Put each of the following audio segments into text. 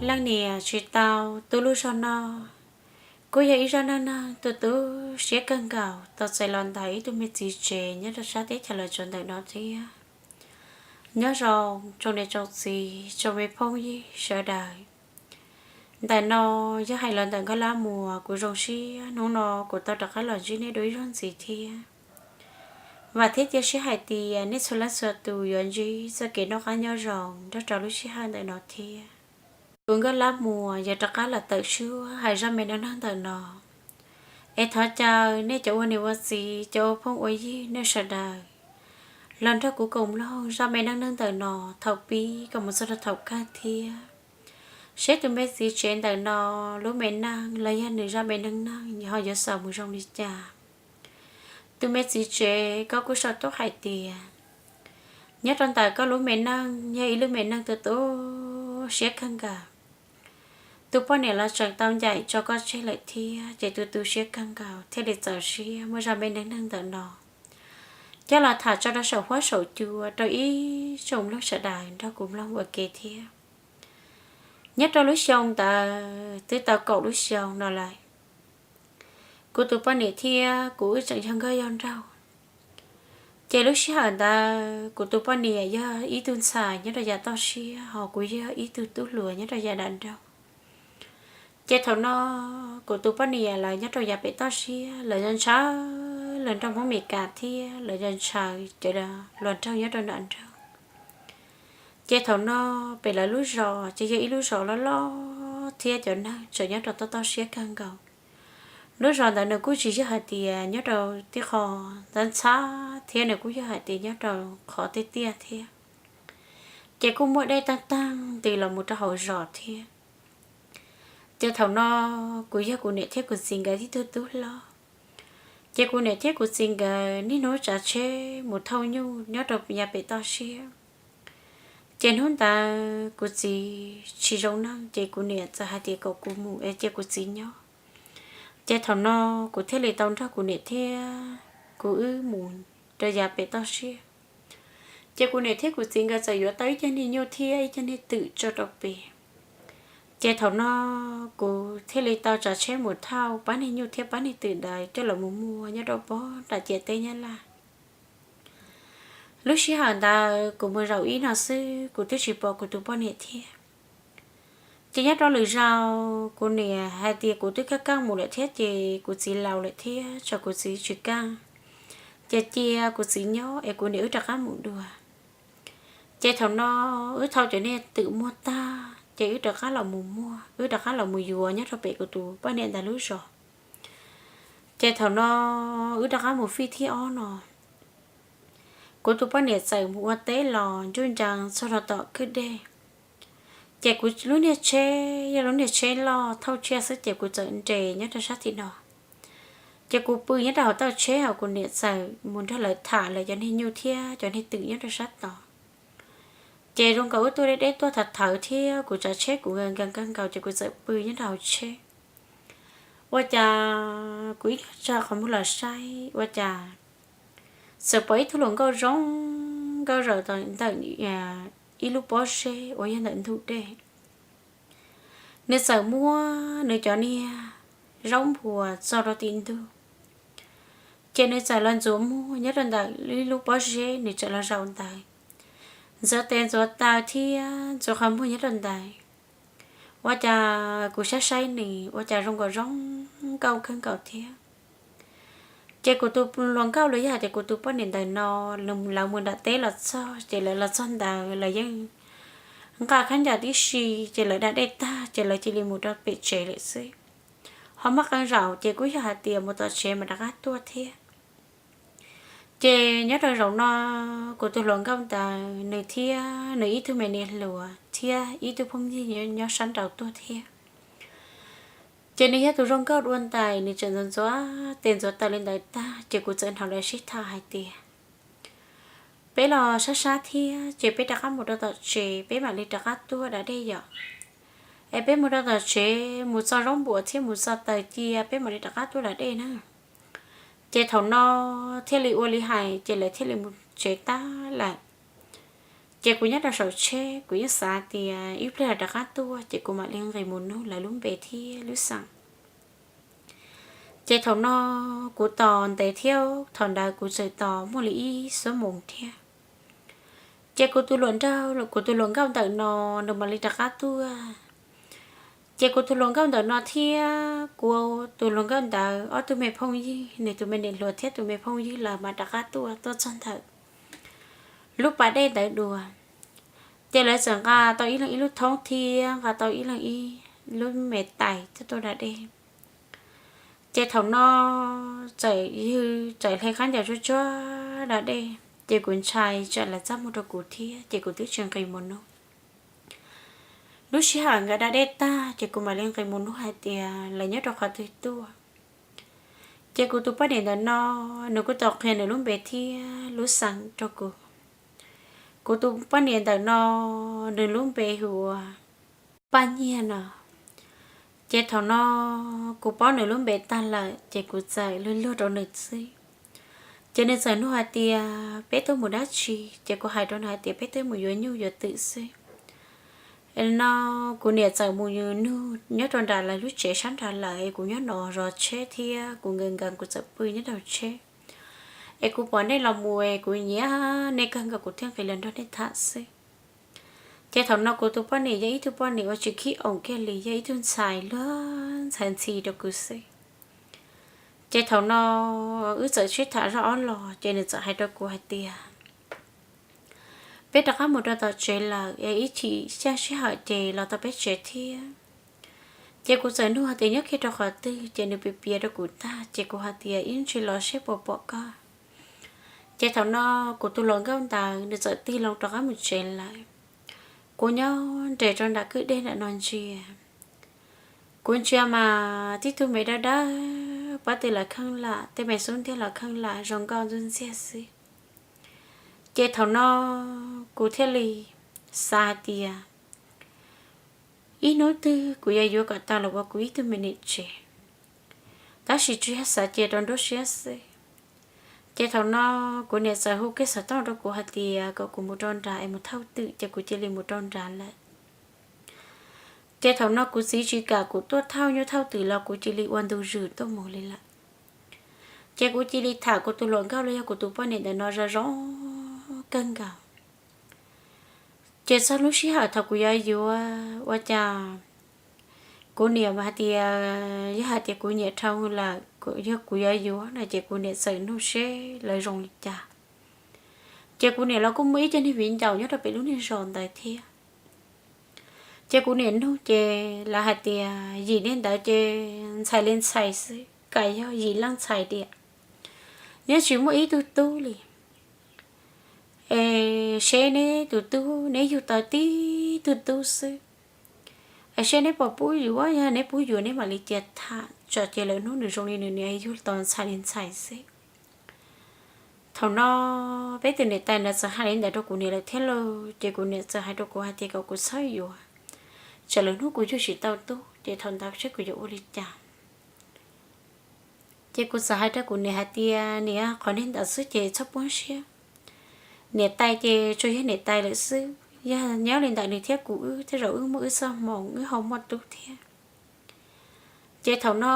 Leej niam tsis tau tu lub zog no, kuj yog ib zaj neej neeg tu tu siab kawg nkaus tau txais los ntawm ib tug me txiv tsev nyob rau sab teb chaws Los Tsuas ntawm no thiab. Nyob zoo tsoom niam tsoom txiv tsoom me phooj ywg sawv daws. Ntawm no yog hais los ntawm Nkauj Lab Muas, kuv zoo siab hnub no kuv tau rov qab los ntsib nej dua ib zaug ntxiv thiab. Vam thiab cia siab hais tias nej txhua leej txhua tus yuav ntsib txoj kev noj qab nyob zoo nrog rau lub sij hawm ntawm no thiab. Kuv Nkauj Lab Muas yuav rov qab los tawm suab hais zaj me neej neeg ntawm no, es thov caw nej cov ua niam ua txiv, cov ua phooj ua ywg nej sawv daws los nrog kuv koom mloog zaj me neej neeg ntawm no thaum pib kom mus txog rau thaum kawg thiab, seb tus me txiv tsev ntawm no lub me neej los yog nws zaj me neej neeg ho yuav xaus mus zoo li cas. Tus me txiv tsev, koj kuj sau tuaj hais tias nyob rau ntawm koj lub me neej yog ib lub me neej tu tu siab kawg nkaus. Tus poj niam los tseem tau ncaim tso koj tseg lawm thiab, ces tu tu siab kawg nkaus thiaj li txaus siab muab zaj me neej neeg ntawm no coj los tham tso rau saum huab saum cua rau ib tsoom mloog sawv daws nrog kuv mloog ua ke thiab. Nyob rau lub xyoo ntawd twb tau kaum lub xyoo no lawm. Kuv tus poj niam thiab kuv wb tseem yog nkauj yog nraug. Ces lub sij hawm ntawd kuv tus poj niam yog ib tug ntxhais nyob rau yav toj siab, ho kuv yog ib tug tub hluas nyob rau yav nram nroog. Ces thaum no kuv tus poj niam lawv nyob rau yav pem toj siab, lawv ntshaw, lawv nrog Hmoob Mes Kas thiab lawv ntshaw cov hluas nraug nyob rau nram nroog. Ces thaum no pem lawv lub zos ces yog ib lub zos loj loj thiab cov neeg tseem nyob rau toj toj siab kawg nkaus. Lub zos ntawd nws kuj tsis yog hais tias nyob rau tej qho ntxhab ntxhab thiab, nws kuj yog hais tias nyob rau qhov tiaj tiaj thiab. Ces kuj muaj dej taag taag ntws los mus rau hauv zos thiab. Ces thaum no kuv yog kuv niam thiab kuv txiv nkawd ib tug tub hlob. Ces kuv niam thiab kuv txiv nkawd niaj hnub tsav tsheb mus thauj nyuj nyob rau yav pem toj siab. Ces hnub ntawd kuv txiv tsis zoo neej, ces kuv niam txawm hais tias kom kuv mus es cia kuv txiv nyob. Ces thaum no kuv thiaj li tau nrog kuv niam thiab kuv wb mus rau yav pem toj siab. Ces kuv niam thiab kuv txiv nkawd txawm yuav tau ib cag niag nyuj thiab ib cag niag twm tso rau pem. Ces thaum no kuv thiaj li tau tsav tsheb mus thauj pab niag nyuj thiab pab niag twm ntawd coj los mus muag nyob rau pob nram ciam teb Nyab Laj. Lub sij hawm ntawd kuv mus zaum ib no xwb, kuv twb tsis pom kuv tus poj niam thiab. Ces nyob rau lwm zaus kuv niam hais tias kuv twb kaj kaj mus lawm thiab, ces kuv txiv laus lawm thiab, tsam kuv txiv tsis kaj, ces cia kuv txiv nyob es kuv niam wb rov qab mus dua. Ces thaum no wb thauj cov niag twm muag tag ces wb rov qab los mus muag, wb rov qab los mus yuav nyob rau pem kuv tus poj niam ntawd lub zos. Ces thaum no wb rov qab mus fij thib ob no, kuv tus poj niam txawm mus ua teb los nruj nrees txog rau tom kwj deg. Ces kuv lub niag tsheb yog lub niag tsheb loj thauj tsiaj xwb, ces kuv txawm nres nyob rau sab tim no. Ces kuv pw nyob rau hauv tauj tsheb, hos kuv niam txawm mus nrog lawv tham lawv cov niag nyuj thiab cov niag twm nyob rau sab tod. Ces zoo nkaus wb tuaj deb deb tuaj thav thawv thiab kuv tsav tsheb kuv nkees nkees kawg nkaus, ces kuv txawm pw nyob rau hauv tsheb. Ua cas kuv ib nyuag tsa qhov muag los saib, ua cas txawm pom ib tug hluas nkauj zoo nkauj zaum ntawm ib lub pob zeb uas yog ntawm ntug dej. Nws txawm muab nws cov niag zaub npuas txo rau tim ntug, ces nws txawm los ntxuav muag nyob rau ntawm ib lub pob zeb, nws txawm los zaum ntawd, ntxuav tes ntxuav taw thiab ntxuav qhov muag nyob rau ntawd. Ua cas kuv saib saib nws ua cas zoo nkaus zoo nkauj kawg nkaus thiab. Ces kuv tus hluas nkauj los yog hais tias kuv tus poj niam ntawm no, lawv mus nram teb los txog, ces lawv los txog ntawd lawv yeej nqa khaub ncaws tib si, ces lawv da dej tag ces lawv cia li mus rau pem tsev lawm xwb. Ho muaj qee zaum ces kuj yog hais tias mus tom tsev mas rov qab tuaj thiab. Ces nyob rau zaum no, kuv tus hluas nkauj ntawd nws thiab nws ib tug me niam hluas thiab ib tug phooj ywg nyob sab nraud tuaj thiab. Ces nws yog tus zoo nkauj dua ntais, nws tseem ntxuav ntxuav tes ntxuav taw li ntawd tag, ces kuv txawm hnov lawv sib tham hais tias, peb los sab sab thiab, ces peb rov qab mus rau tom tsev peb mam li rov qab tuaj da dej yom. Es peb mus rau tom tsev mus txo zaub npuas thiab mus txo taws cia peb mam li rov qab tuaj da dej na. Ces thaum no thiaj li ua li hais ces lawv thiaj li mus tsev tag lawm. Ces kuv nyob rau saum tsheb, kuv yeej xav tias ib pliag lawv rov qab tuaj ces kuv mam li nqis mus nug lawv lub npe thiab lub xeem. Ces thaum no kuv tos ntev thiab, thaum ntawd kuv txawm tos muaj li ib xuab moos thiab. Ces kuv tus hluas nraug, kuv tus hluas nkauj ntawm no nws mam li rov qab tuaj. Ces kuv tus hluas nkauj ntawm no thiab kuv tus hluas nkauj ntawd ob tug me phooj ywg, nws tus me niam hluas thiab tus me phooj ywg lawv mam rov qab tuaj, tuaj txog ntawm lub pas dej ntawd dua. Ces lawv txawm nqa tau ib leeg ib lub thoob thiab nqa tau ib leeg ib lub me tais coj tuaj da dej. Ces thaum no txawm yws txawm hle khaub ncaws tsuag tsuag da dej, ces kuv ntshai tsam lawv txaj muag rau kuv thiab ces kuv twb tsis nqis mus nug. Lub sij hawm nkawd da dej tag ces kuv mam li nqis mus nug hais tias lawv nyob rau qhov twg tuaj. Ces kuv tus poj niam ntawm no, nws kuj tau qhia nws lub npe thiab lub xeem rau kuv. Kuv tus poj niam ntawm no, nws lub npe hu ua Paj Nyiag no. Ces thaum no kuv paub nws lub npe tag lawm ces kuv txawm luag luag rau nws xwb. Ces nws txawm nug hais tias peb tuaj mus dab tsi, ces kuv hais rau nws hais tias peb tuaj mus yuav nyuj yuav twm xwb. No kuv niam txawm mus nug nyob rau nram lawv lub tsev sab nrad lawm es kuv nyob no zov tsheb thiab kuv nkees nkees kuv txawm pw nyob rau tsheb. Es kuv pom nej los mus es kuv nyiam nej kawg nkaus kuv thiaj nqis los nrog nej tham xwb. Ces thaum no kuv tus poj niam yog ib tug poj niam uas tsis khib oos kiag li, yog ib tug ntxhais luag ntxhais ntxhi rau kuv xwb. Ces thaum no wb txawm sib tham zoj ob los ces nws txawm hais rau kuv hais tias peb rov qab mus rau tom tsev lawm es ib chim xyaj sij hawm ces los tau peb tsev thiab. Ces kuv txawm nug hais tias nyob kiag rau qhov twg, ces nws piav piav rau kuv tag ces kuv hais tias ib ntsis los seb puas pom koj. Ces thaum no kuv tus hluas nkauj ntawd nws txawm tig loo rov qab mus tsev lawm. Kuv nyob nres rau nram kwj dej nram no ntsia. Kuv ntsia mas tib tug me dawb dawb pob tw los kheej lam, tej me xub ntiag los kheej lam zoo nkauj ntxuag ntxiag xwb. Ces thaum no kuv thiaj li xav hais tias ib hnub twg kuv yuav yuav kom tau los ua kuv ib tug me niam tsev, tab sis tsuas yog xav cia rau nruab siab xwb. Ces thaum no kuv niam txawm hu kiag xov tooj rau kuv hais tias kom kuv mus rau nrad es mus thauj twm, ces kuv cia li mus rau nrad lawm. Ces thaum no kuv txiv tsis kam kuv tuaj thauj nyuj thauj twm los kuv cia li ua ntu zus tuaj mus li lawm. Ces kuv cia li tham kuv tus hluas nkauj los yog kuv tus poj niam ntawm no zoo zoo kawg nkaus. Ces txog lub sij hawm thaum kuv yuav yuav ua cas kuv niam hais tias yog hais tias kuv nyiam dhau lawm, yog kuv yuav yuav no ces kuv niam txawm nug seb lawv zoo li cas. Ces kuv niam los kuj muaj ib co niag viv ncaus nyob rau pem lub niag zos ntawd thiab. Ces kuv niam nug ces lawv hais tias yim niag ntawd ces ntxhais li ntxhais xwb, kam yog yim leej ntxhais tiam, nyob tsis muaj ib tug tub li. Es seb neb tus tub neb yug tau tib tug tub xwb, es seb neb puas pub yuav, yog neb pub yuav neb mam li cia tham, tsam ces lawv hnub nws zoo li nws niam yug tau ntxhais li ntxhais xwb. Thaum no peb tus niam tais ntawd txawm hais li ntawd rau kuv niam lawm thiab lauj, ces kuv niam txawm hais rau kuv hais tias kom kuv txhob yuav, tsam lawv hnub kuv yug tsis tau tub ces thaum ntawd seb kuv yuav ua li cas. Ces kuv txawm hais rau kuv niam hais tias niam, qhov niag ntawd xwb ces txhob poob siab. Niam tais ces tsuas yog niam tais lawm xwb, yog nyob li ntawd nws thiab kuv wb tej zaum wb muaj wb txoj hmoo wb ho muaj tub thiab. Ces thaum no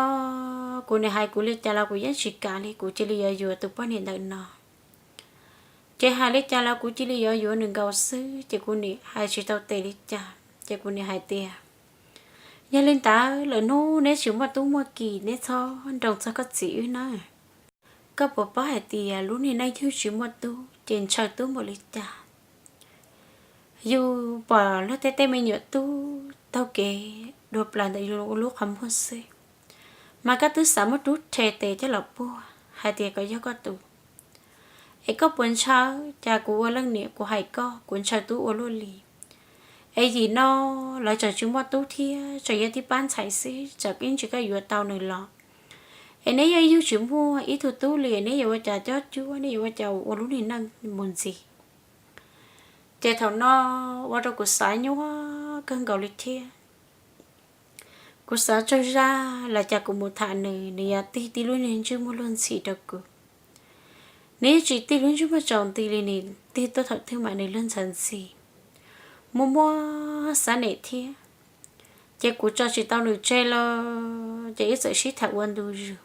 kuv niam hais kuv li cas los kuv yeej tsis kam li, kuv cia li yuav yuav tus poj niam ntawm no. Ces hais li cas los kuv cia li yuav yuav nws nkaus xwb, ces kuv niam hais tsis tau tes li cas. Ces kuv niam hais tias yog li ntawd lawm hnub neb tsis muaj tub muaj ki neb txhob nroo txog koj txiv wb nawb. Koj puas paub hais tias lub niag neej yug tsis muaj tub ces ntshaw tub npaum li cas? Yus pom luag tej tej me nyuam tub taug kev dua plaws ntawm yus lub qhov muag xwb, mas koj twb xav muab tub rhe tes coj los puag hais tias kom yog koj tus. Es koj puas ntshaw? Cas kuv ua leej niam kuv hais koj, kuv ntshaw tub ua luaj li. Es yim no lawv tseem tsis muaj tub thiab, tseem yog tib pab ntxhais xwb, tsam ib ntsis koj yuav tau nws los, es neb yog yug tsis muaj ib tug tub li, neb yuav ua cas cob cuab, neb yuav ua cas ua lub niag neej mus ntxiv? Ces thaum no ua rau kuv xav nyuaj kawg nkaus li thiab. Kuv xav tsaug zaj los cas kuv mus tham nws, nws yuav tig tib lub niag ntsej muag luag ntxhi rau kuv. Nws yeej tsis tig lub ntsej muag tsaus nti li, nws tig tuaj thaum twg mas nws luag ntxhi ntxhi. muaj muaj xab nem thiab. Ces kuv tso tsis tau nws tseg lawm, ces wb txawm sib tham ua ntu zus.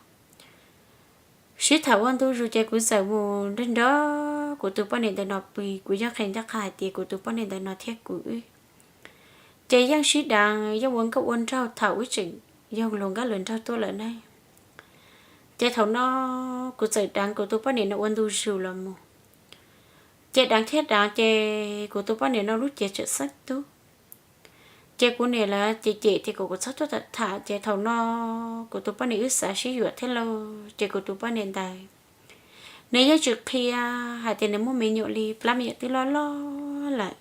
Sib tham ua ntu zus ces kuv txawm mus nrog nrog kuv tus poj niam ntawm no pw, kuv yeej qhia ncaj qha hais tias kuv tus poj niam ntawm no thiab kuv wb ces yeej sib deev, yeej ua nkauj ua nraug thaum wb tseem yog hluas nkauj hluas nraug tuaj lawm ne. Ces thaum no kuv txawm deev kuv tus poj niam no ua ntu zus los mus. Ces deev thiab deev ces kuv tus poj niam no lub cev tseem xeeb tub. Ces kuv niam lawv ces cem tias kom kuv txhob tuaj tham, ces thaum no kuv tus poj niam wb xav sib yuam thiab lauj, ces kuv tus poj niam ntawd nws yeej tsis qhia hais tias nws muaj me nyuam li, plab me nyuam twb loj loj lawm.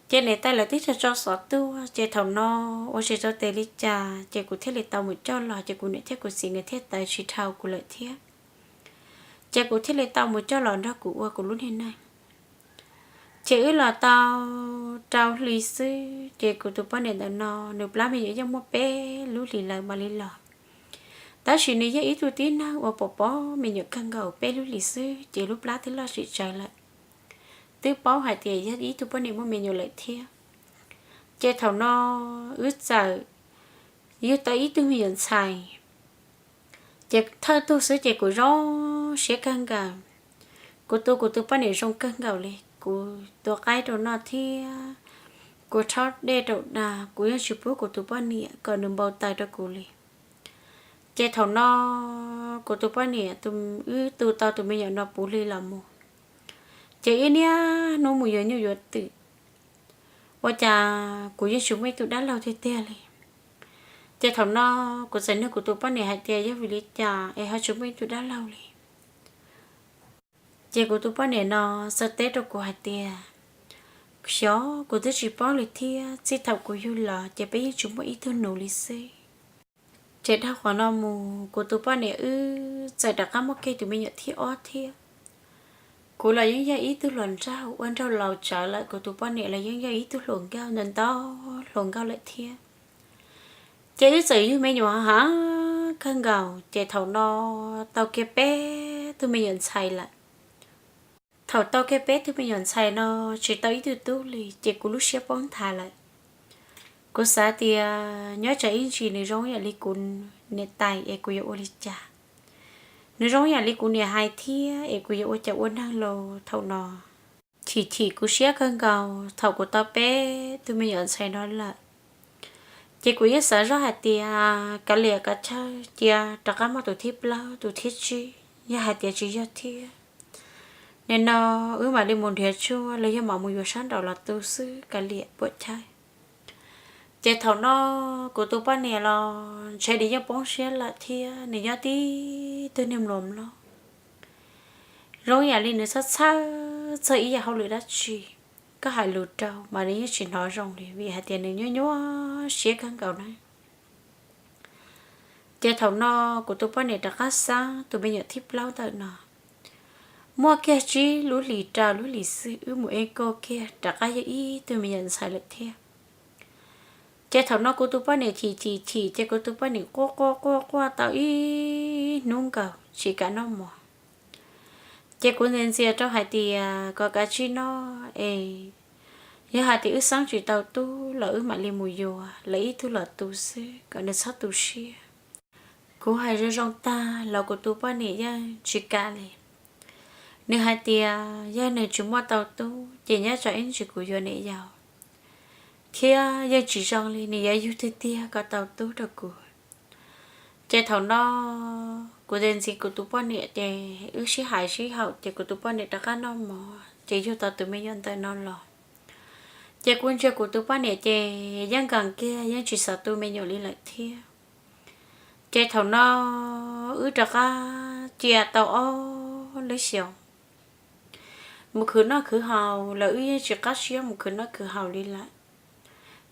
Ces niam tais lawv twb tso tso xov tuaj, ces thaum no ua tsis tau tes li cas, ces kuv thiaj li tau mus coj los, ces kuv niam thiab kuv txiv nkawd thiaj tawv tsis dhau kuv lawm thiab. Ces kuv thiaj li tau mus coj los nrog kuv ua kuv lub niag neej. Ces wb los tau rau hli xwb, ces kuv tus poj niam ntawm no nws plab me nyuam yeej muaj peb lub hlis lawm mam li los. Tab sis nws yog ib tug tib neeg uas pom pom me nyuam kawg nkaus, peb lub hlis xwb ces lub plab twb loj tsis tsawg lawm. Twb paub hais tias yog ib tug poj niam muaj me nyuam lawm thiab. Ces thaum no wb txawm yug tau ib tug me nyuam ntxhais. Ces thawj tug xwb ces kuv zoo siab kawg nkaus. Kuv tu kuv tus poj niam zoo kawg nkaus li, kuv tua qaib rau noj thiab kuv rhaub dej rau da, kuv yeej tsis pub kuv tus poj niam kom nws npau taws rau kuv li. Ces thaum no kuv tus poj niam, wb tu tau tus me nyuam no puv hli los mus, ces ib niaj hnub mus yuav nyuj yuav twm, ua cas kuv yeej tsis muaj ib tug dab laug tiag tiag li. Ces thaum no kuv txawm nug kuv tus poj niam hais tias yog vim li cas es ho tsis muaj ib tug dab laug li. Ces kuv tus poj niam no txawm teb rau kuv hais tias, xyov, kuv twb tsis paub li thiab, txij thaum kuv yug los ces peb yeej tsis muaj ib tug nus li xwb. Ces dhau qhov no mus kuv tus poj niam wb txawm rov qab muaj kiag tus me nyuam thib ob thiab. Kuv los yeej yog ib tug hluas nraug ua nraug laus tsawv lawm, kuv tus poj niam los yeej yog ib tug hluas nkauj ntau ntau hluas nkauj lawm thiab. Ces wb txawm yug me nyuam heev kawg nkaus, ces thaum no tau kiag peb tug me nyuam ntxhais lawm. Thaum tau kiag peb tug me nyuam ntxhais no tsis tau ib tug tub li, ces kuv lub siab poob nthav lawm. Kuv xav tias nyob tsam ib ntsis nws zoo yam li kuv niam tais es kuv yuav ua li cas? Nws zoo yam li kuv niam hais thiab es kuv yuav ua cas ua neeg los thaum no. Chim chim kuv siab kawg nkaus thaum kuv tau peb tug me nyuam ntxhais no lawm. Ces kuv yeej xav zoj hais tias kav liam kav chawj cia rov qab muaj tus thib plaub tus thib tsib, yog hais tias tsis yog thiab, nim no wb mam li mus nrhiav tshuaj los yog mam mus yuav sab nraud los tu xwb, kav liam puam chawj. Ces thaum no kuv tus poj niam los ntshe nws yeej poob siab lawm thiab, nws nyob tib tug niag mluas mloog, zoo yam li nws txhawj txhawj txog ib yam hauj lwm dab tsi. Koj hais lus rau mas nws yeej tsis hnov zoo li, vim hais tias nws nyuaj nyuaj siab kawg nkaus na. Ces thaum no kuv tus poj niam rov qab xab tus me nyuam thib plaub ntawm no. Muaj kiag tsib lub hlis rau lub hlis xwb wb mus ej koj kiag rov qab yog ib tug me nyuam ntxhais lawm thiab. Ces thaum no kuv tus poj niam chim chim chim ces kuv tus poj niam quaj quaj quaj quaj tau ib hnub nkaus tsis kam noj mov. Ces kuv ntxias ntxias rau hais tias kom kav tsij noj es yog hais tias wb xeeb tsis tau tub los wb mam li mus yuav lawv ib tug los tu xwb kom nws txhob tu siab. Kuv hais zoo zoo tag los kuv tus poj niam yeej tsis kam li. Nws hais tias yog nws tsis muaj tau tub ces nyob tsam ib ntsis kuv yuav niam yau, thiab yeej tsis zoo li nws yuav yug tiag tiag kom tau tub rau kuv. Ces thaum no kuv ntxias ntxias kuv tus poj niam ces wb sib hais sib haum ces kuv tus poj niam rov qab noj mov ces yug tau tus me nyuam ntawm no los. Ces kuv ntsia kuv tus poj niam ces yeej nkees kiag yeej tsis xav tu me nyuam li lawm thiab. Ces thaum no wb rov qab cia tau ob lub xyoos mus khwv noj khwv haus los wb yeej tsis qab siab mus khwv noj khwv haus li lawm.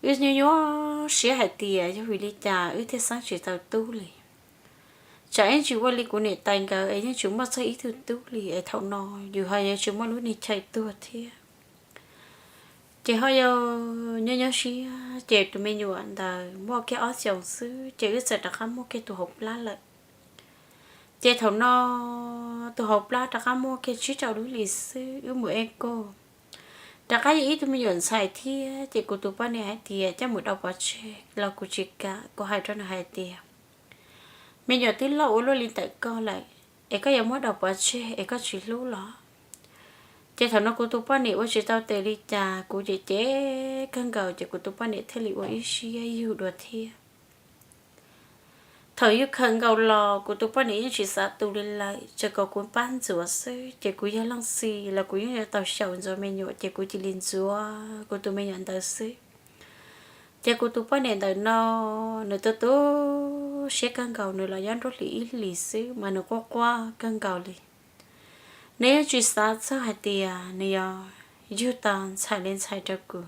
Wb nyuaj nyuaj siab hais tias yog vim li cas wb thiaj xeeb tsis tau tub li. Tsam ib ntsis ua li kuv niam tais nkawd es yeej tsis muaj txog ib tug tub li es thaum no yus ho yuav tsis muaj lub niag chaw tuag thiab. Ces ho yog nyob nyob siab ces tus me nyuam ntawd muaj kiag ob xyoos xwb ces wb txawm rov qab muaj kiag tus hauv plab lawm. Ces thaum no tus hauv plab rov qab muaj kiag tsib rau lub hlis xwb wb mus ej koj, Rov qab yog ib tug me nyuam ntxhais thiab, ces kuv tus poj niam hais tias coj mus rau pov tseg los kuv tsis kam. Kuv hais rau nws hais tias, me nyuam twb loj ua luaj li ntawm koj lawm, es koj yuav muab rau pov tseg es koj tsis hlub los? Ces thaum no kuv tus poj niam ua tsis tau tes li cas, kuv cem cem kawg nkaus, ces kuv tus poj niam thiaj li ua ib siab yug dua thiab. Thaum yug kawg nkaus los kuv tus poj niam yeej tsis xav tu li lawm, tsuas kom kuv pab ntxuav xwb. Ces kuv yog leej txiv los kuv yeej yuav tau xyaum ntxuav me nyuam, ces kuv cia li ntxuav kuv tus me nyuam ntawd xwb. Ces kuv tus poj niam ntawm no, nws tu tu siab kawg nkaus, nws los nyob nruab hlis ib hlis xwb mas nws quaj quaj kawg nkaus li. Nws yeej tsis xav txog hais tias nws yuav yug tau ntxhais li ntxhais rau kuv.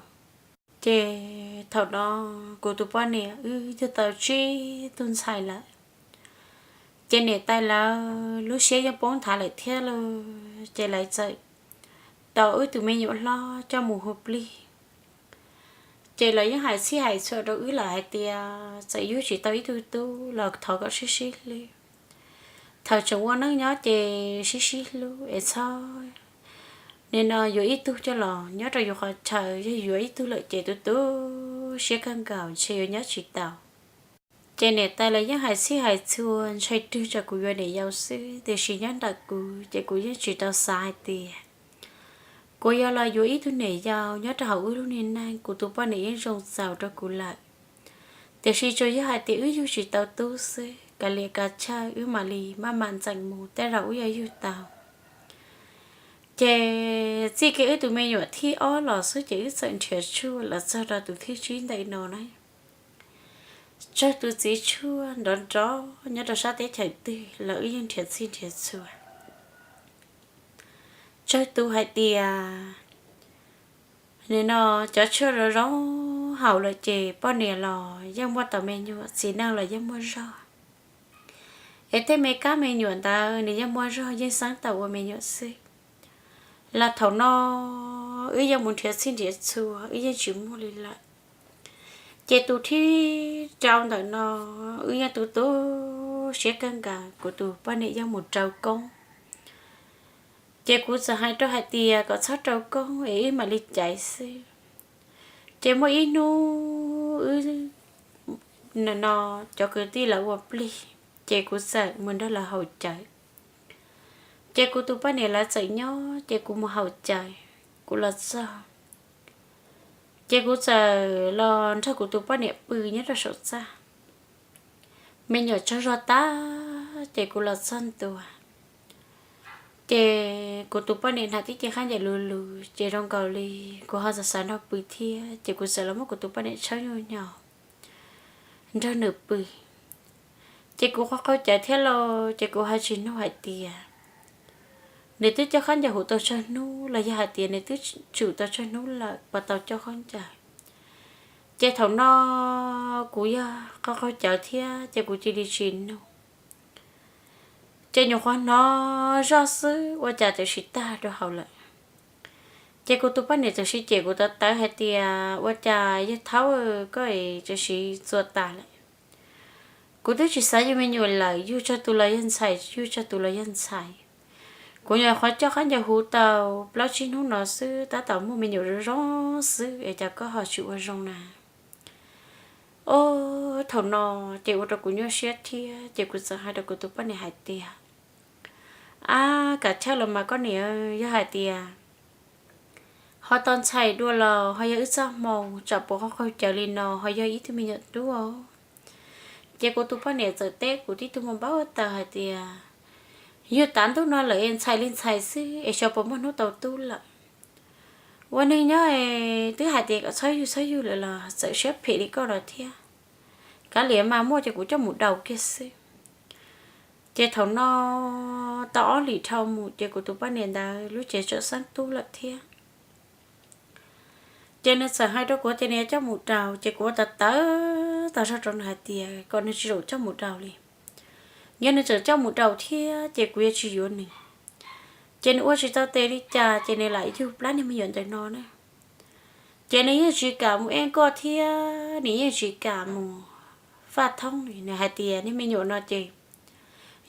Ces thaum no kuv tus poj niam wb yug tau tsib tug ntxhais lawm, ces niam tais lawv lub siab yeej poob nthav lawm thiab lauj. Ces lawv txawm tau wb tus me nyuam hlob coj mus hu plig. Ces lawv yeej hais txhij hais txhua rau wb lawm hais tias txawm yug tsis tau ib tug tub los thov kom sib sib hlub. Thaum tseem ua neej nyob ces sib sib hlub es txhob, nim no yuav ib tug coj los nyob rau yus qhov chaw, yog yuav ib tug lawm ces tu tu siab kawg nkaus ntshe yuav nyob tsis tau. Ces niam tais lawv yeej hais txhij hais txhua ntshai rwg tsam kuv yuav niam yau xwb, tiam sis nyob ntawm kuv ces kuv yeej tsis tau xav hais tias kuv yuav los yuav ib tug niam yau nyob rau hauv wb lub niag neej. Kuv tus poj niam yeej zoo txaus rau kuv lawm, tiam sis tsuas yog hais tias wb yug tsis tau tub xwb, kav liam kav chawj wb mam li maj mam ntxeem mus tej zaum wb yuav yug tau. Ces txij kiag wb tus me nyuam thib ob los xwb ces wb txawm nrhiav tshuaj los txog rau tus thib tsib ntawm no na. Tsawg tus txiv tshuaj nrov nrov nyob rau sab teb chaws twg los wb yeej nrhiav txhij nrhiav txhua. Tsawg tus hais tias nim no cov tshuaj zoo zoo haus lawm ces poj niam los yeej muaj tau me nyuam, txiv neej los yeej muaj zog. Es tej me kab me nyuam ntawd nws yeej muaj zog yeej xeeb tau ua me nyuam xwb. Los thaum no wb yeej mus nrhiav txhij nrhiav txhua wb yeej tsis muaj li lawm. Ces tus thib rau ntawm no wb yeej tu tu siab kawg nkaus, kuv tus poj niam yeej mus rau koob. Ces kuv txawm hais rau hais tias kom txhob rau koob es wb mam li caiv xwb. Ces muaj ib hnub wb no cov kwv tij lawv ua plig, ces kuv txawm mus nrog lawv haus cawv. Ces kuv tus poj niam lawv txawm nyob ces kuv mus haus cawv, kuv los txog. Ces kuv txawm los nrog kuv tus poj niam pw nyob rau saum txaj. Me nyuam tsaug zog tag ces kuv los txog ntua. Ces kuv tus poj niam hnav tib ce khaub ncaws luv luv ces zoo nkaus li kuv ho xav xav nrog pw thiab, ces kuv txawm los muab kuv tus poj niam tshawb nyuj nyo nrog nws pw. Ces kuv qaug qaug cawv thiab lauj, ces kuv ho tsis nug hais tias nws twb coj khaub ncaws huv tau tsawg hnub los yog hais tias nws twb tsum tau tsawg hnub lawm puas tau coj khaub ncaws. Ces thaum no kuv yog qaug qaug cawv thiab ces kuv cia li tsis nug. Ces nyuam qhuav hnov zoj xwb ua cas txawm siv tag rau hauv lawm. Ces kuv tus poj niam txawm siv cem kuv tawv tawv hais tias ua cas yawg thaub koj txawm siv txua tas lawm. Kuv twb tsis xav yug me nyuam lawm, yug tsawg tus los yog ntxhais, yug tsawg tus los yog ntxhais. Kuv nyuam qhuav coj khaub ncaws huv tau plaub tsib hnub no xwb tab tom muaj me nyuam zoo zoo xwb es cas koj ho tsis ua zoo na. Ob thaum no ces ua rau kuv nyuaj siab thiab ces kuv txawm hais rau kuv tus poj niam hais tias, ab, kav chawj los mas koj niam, yog hais tias ho tau ntxhais dua los ho yog wb txoj hmoo, tsam puas qaug qaug cawv li no ho yog ib tug me nyuam dub. Ces kuv tus poj niam txawm teb kuv tib tug mus npau taws hais tias, yug tav ntuj no lawm es ntxhais li ntxhais xwb es xyov puas muaj hnub tau tub lawm. Ua neeg nyob es twb hais tias kom txhob yug txhob yug lawm los txawm siab phem li koj los thiab. Kav liam mas muaj ces kuv coj mus daus kiag xwb. Ces thaum no tau ob hlis dhau mus ces kuv tus poj niam ntawd lub cev txawm xeeb tub lawm thiab. Ces nws txawm hais rau kuv tias nws yuav coj mus daus, ces kuv ua tawv tawv tas zog rau nws hais tias kom nws tsis txhob coj mus daus li. Yog nws tseem coj mus daus thiab ces kuv yuav tsis yuav nws. Ces nws ua tsis tau tes li cas ces nws lam yug plab niag me nyuam ntawm no na. Ces nws yeej tsis kam mus ej koj thiab nws yeej tsis kam mus faj thoob li. Nws hais tias niag me nyuam no ces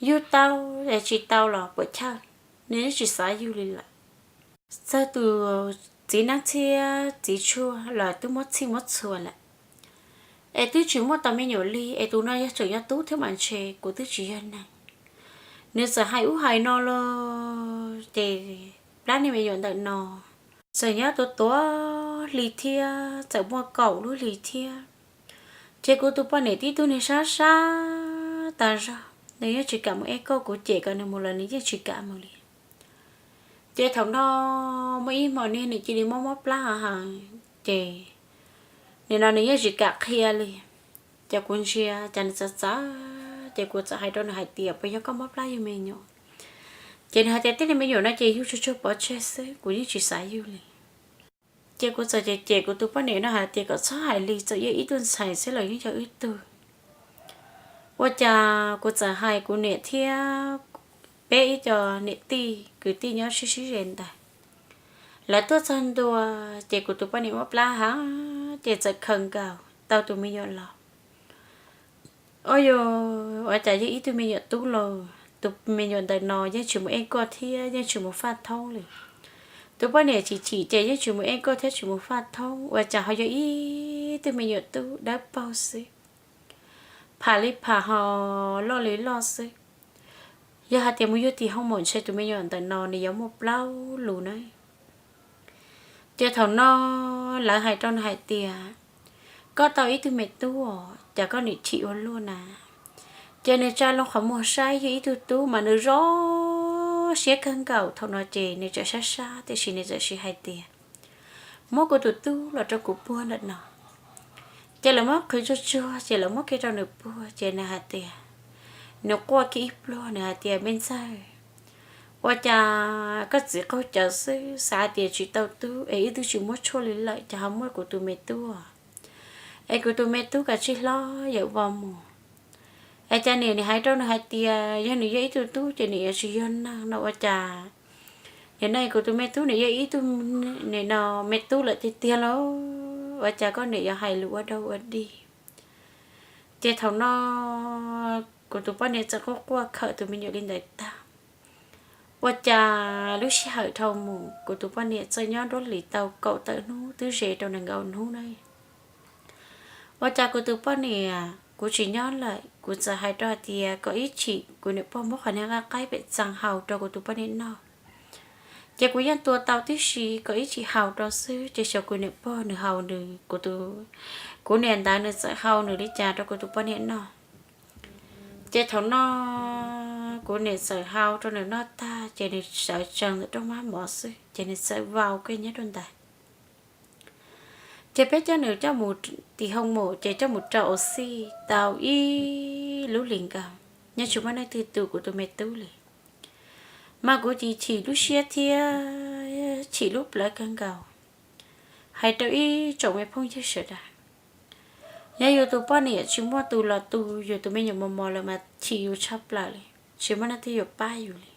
yug tau es tsis tau los puas chawj, nws yeej tsis xav yug li lawm. Txog tus txiv neeb txhiab txiv tshuaj los twb muab txhij muab txhua lawm, es twb tsis muaj tau me nyuam li, es tus no yog tseem yog tub thiab mas ntshe kuv twb tsis yog neeg. Nws txawm hais ub hais no los ces plab niag me nyuam ntawm no txawm nyob tuav tuav hli thiab txawm muaj kaum lub hli thiab. Ces kuv tus poj niam tib tug niag sab sab tas zog, nws yeej tsis kam mus ej koj, kuv cem kom nws mus los nws yeej tsis kam mus li. Ces thaum no muaj ib hmo niag nws cia li mob mob plab heev, ces nim no nws yeej tsis kam qhia li. Ces kuv ntsia cas nws txawv txawv, ces kuv txawm hais rau nws hais tias puas yog koj mob plab yug me nyuam? Ces nws hais tias tib niag me nyuam no ces yug tsuag tsuag pov tseg xwb, kuv yeej tsis xav yug li. Ces kuv txawm cem cem kuv tus poj niam no hais tias kom txhob hais li, txawm yog ib tug ntxhais xwb los yeej yog wb tug. Ua cas kuv txawm hais kuv niam thiab peb ib co niam tij kwv tij nyob sib sib ze ntawd, lawv tuaj txog ntua, ces kuv tus poj niam mob plab heev, ces txawm khaws nkaus tau tus me nyuam los. Ua yus, ua cas yog ib tug me nyuam tub los, tus me nyuam ntawm no yeej tsis mus ej koj thiab yeej tsis mus faj thoob li. Tus poj niam chim chim ces yeej tsis mus ej koj thiab tsis mus faj thoob, ua cas ho yog ib tug me nyuam tub dawb paug xwb, pham li pham ho loj li loj xwb. Yog hais tias mus yug tim hoo maum ntshe tus me nyuam ntawm no nws yuav muaj plaub lus na. Ces thaum no lawv hais rau nws hais tias koj tau ib tug me tub os, cas koj nim chim ua luaj na. Ces nws tsa loo qhov muag saib yog ib tug tub mas nws zoo siab kawg nkaus. Thaum no ces nws txawm sab sab tiam sis nws txawm siv hais tias muab kuv tus tub los rau kuv puag ntawm no. Ces lawv muab qhwv tsuag tsuag ces lawv muab kiag rau nws puag ces nws hais tias, nws quaj kiag ib pluag nws hais tias me ntxawg, ua cas koj txiv qaug cawv xwb, xav hais tias tsis tau tub es ib tug tsis muab tshuaj li lawm ces ho muab kuv tus me tub, es kuv tus me tub kav tsij hlob yawm vos mus. Es cas niam nim hais rau nws hais tias yog nws yog ib tug tub ces nws yuav tsis yog neeg no ua cas nim no kuv tus me tub nws yog ib tug, nim no me tub lawm tiag tiag lauj, ua cas koj niam yuav hais lus ua dog ua dig. Ces thaum no kuv tus poj niam txawm quaj quaj khawm tus me nyuam li ntawd tag. Ua cas lub sij hawm dhau mus kuv tus poj niam txawm nyob nruab hlis tau kaum tawm hnub twb ze rau nees nkaum hnub na. Ua cas kuv tus poj niam kuv tsis nyob lawm, kuv txawm hais rau hais tias kom ib chim kuv niam pog muab qhov niag nqaij qaib pem txee haus rau kuv tus poj niam noj. Ces kuv yeej tua tau tib si, kom ib chim haus rau xwb ces xyov kuv niam pog nws haus nws, kuv tus, kuv niam ntawd nws txawm haus nws li cas rau kuv tus poj niam noj. Ces thaum no kuv niam txawm haus rau nws noj tag ces nws sawv tsees ntawm rooj mab mov xwb ces nws txawm vau kiag nyob rau ntawd. Ces peb coj nws coj mus tim hoo maum ces coj mus rau au xij tau ib lub hlis nkaus, yeej tsis muaj leej twg tu kuv tus me tub li. Mas kuv ces chim lub siab thiab chim lub plawv kawg nkaus. Hais rau ib tsoom me phooj ywg sawv daws, yog yus tus poj niam tsis muaj tus los tu yus tus me nyuam mos mos lawm mas chim yus tshaj plaws li, tsis muaj leej twg yuav pab yus li.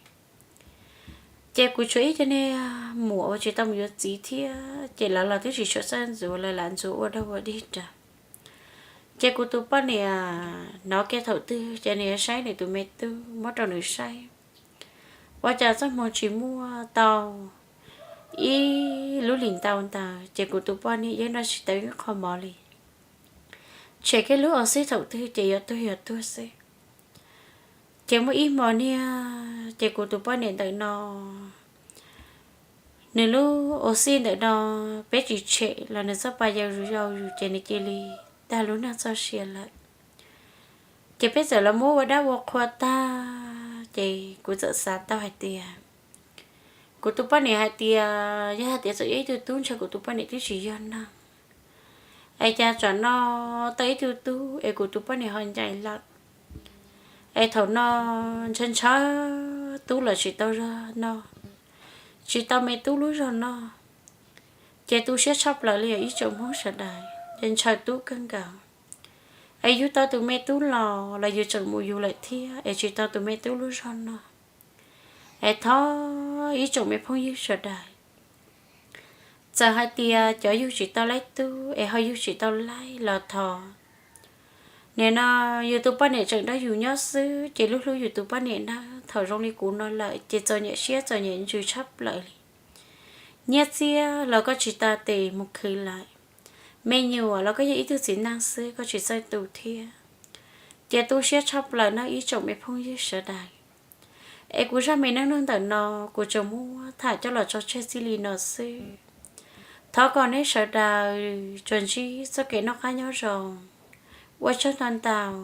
Ces kuv tshuav ib co niag muam uas tsis tau mus yuav txiv thiab ces lawv los twb tsis tshua txawj ntxuav, lawv lam ntxuav ua dog ua dig rau. Ces kuv tus poj niam hnov kiag thaum twg ces nws yuav saib nws tus me tub, muab rau nws saib. Ua cas txoj hmoo tsis muaj tau ib lub hlis ntau ntawd ces kuv tus poj niam yeej noj tsis tau ib qho mov li. Tshem kiag lub au xij thaum twg ces yuav tuag yuav tuag xwb. Ces muaj ib hmo niag ces kuv tus poj niam ntawm no, nws lub au xij ntawm no peb tsis tshem los nws txoj pa yau zus yau zus ces nws cia li tag lub neej txoj sia lawm. Ces peb txawm los muab ua dab ua qhua tag ces kuv txawm xav tau hais tias, kuv tus poj niam hais tias yog hais tias txawm yog ib tug tub ntshe kuv tus poj niam twb tsis yog neeg. Es cas tsam no tau ib tug tub es kuv tus poj niam ho ncaim lawm. Es thaum no ntshaw ntshaw tub los tsis tau zog no, tsis tau me tub lub zog no. Ces tu siab tshaj plaws li os ib tsoom Hmoob sawv daws, ces ntshaw tub kawg nkaus. Es yug tau tus me tub los los yus tseem mus yus lawm thiab es tsis tau tus me tub lub zog no. Es thov ib tsoom me phooj ywg sawv daws, txawm hais tias cov yug tsis tau laib tub es ho yug tsis tau laib los thov. Nim no yus tus poj niam tseem nrog yus nyob xwb ces hlub hlub yus tus poj niam nawb. Thaum zoo li kuv no lawm ces txom nyem siab txom nyem ntsws tshaj plaws li. Nyiaj txiag los koj tsis tas tes mus khwv lawm, me nyuam los koj yog ib tug txiv neej xwb koj tsis txawj tu thiab. Ces tu siab tshaj plaws no ib tsoom me phooj ywg sawv daws. Es kuv zaj me neej neeg ntawm no kuv tsuas muab tham coj los tso tseg txij li no xwb. Thov kom nej sawv daws tsuas ntsib txoj kev noj qab nyob zoo. Ua tsaug ntau ntau.